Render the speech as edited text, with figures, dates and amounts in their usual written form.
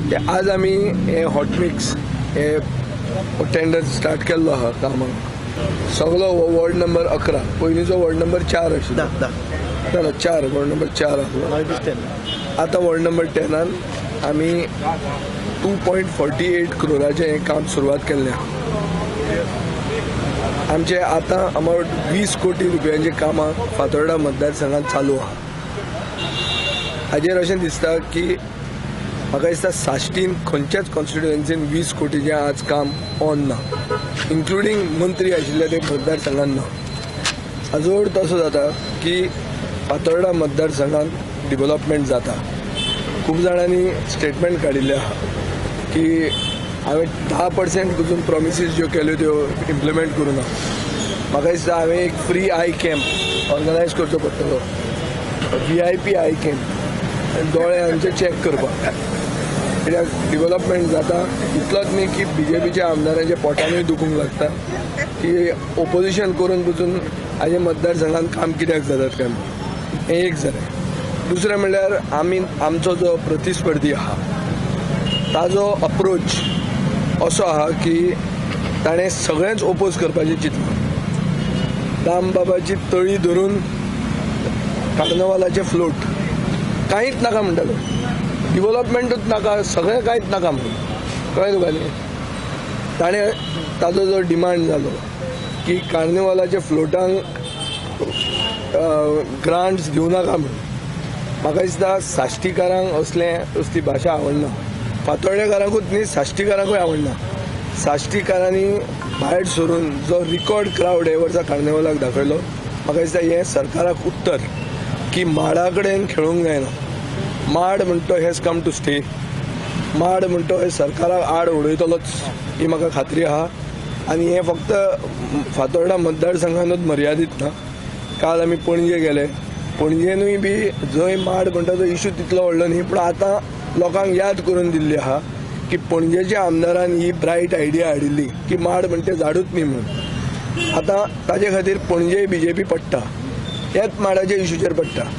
ते आज आमी हे हॉटमिक्स हे टेंडर स्टार्ट केल्लो आहा कामाक. सगलो हो वॉर्ड नंबर 11, पयलींचो वॉर्ड नंबर 4 आशिल्लो, ना 4, वॉर्ड नंबर 4 आसलो. आतां वॉर्ड नंबर 10 आमी 2.48 क्रोराचें हें काम सुरवात केल्लें आहा. आमचे आतां अबाउट 20 कोटी रुपयांची कामां फातोर्डा मतदारसंघात चालू आहा. हाजेर अशें दिसता की म्हाका दिसता साश्टीन खंयच्याच कॉन्स्टिट्युएन्सीन 20 कोटीचें आज काम ऑन ना, इन्क्लुडींग मंत्री आशिल्ले ते मतदारसंघान ना. हाजो अर्थ असो जाता की फातोर्डा मतदारसंघात डिवलपमेंट जाता. खूब जाणांनी स्टेटमेंट काडिल्लें आहा की हांवें 10% पसून प्रोमिसीस ज्यो केल्यो त्यो इम्प्लिमेंट करूं ना. म्हाका दिसता हांवें एक फ्री I camp organise करचो पडटलो, VIP I camp, दोळे आमचे चॅक करपाक. कित्याक डिवलपमेंट जाता इतलोच न्ही की बीजेपीच्या आमदारांच्या पोटानूय दुखूंक लागता की ओपोजिशन करून पसून हाजे मतदारसंघात काम कित्याक जातात काय म्हणून. हें एक जालें. दुसरें म्हणल्यार आमी आमचो जो प्रतिस्पर्धी आहा ताजो अप्रोच असो आहा की ताणें सगळेंच ओपोज करपाचें चिंतलां. दामबाबाची तळी धरून कार्नवालाचे फ्लोट कांयच नाका म्हणटालो, डिवलपमेंटूच नाका, सगळें कांयच नाका म्हणून. कळ्ळें तुका न्ही? ताणें ताजो जो डिमांड जालो की कार्निवालाच्या फ्लोटांक ग्रांट्स दिवं नाका म्हणून. म्हाका दिसता साश्टीकारांक असली भाशा आवडना, फातोर्डेकारांकूच न्ही साश्टीकारांकूय आवडना. साश्टीकारांनी भायर सरून जो रिकॉर्ड क्रावड हे वर्सा कार्निवालाक दाखयलो, म्हाका दिसता हें सरकाराक उत्तर की माडा कडेन खेळूंक जायना. माड म्हणटो हेज कम टू स्टे, माड म्हणटो हे सरकाराक आड उडयतलोच ही म्हाका खात्री आहा. आनी हें फक्त फातोर्डा मतदारसंघानूच मर्यादीत ना. काल आमी पणजे गेले, पणजेनूय बी जंय माड म्हणटा तो इशू तितलो व्हडलो न्ही, पूण आतां लोकांक याद करून दिल्ली आहा की पणजेच्या आमदारान ही ब्रायट आयडिया हाडिल्ली की माड म्हणटे झाडूच न्ही म्हणून. आतां ताजे खातीर पणजे बीजेपी पडटा, ह्याच माडाच्या इशूचेर पडटा.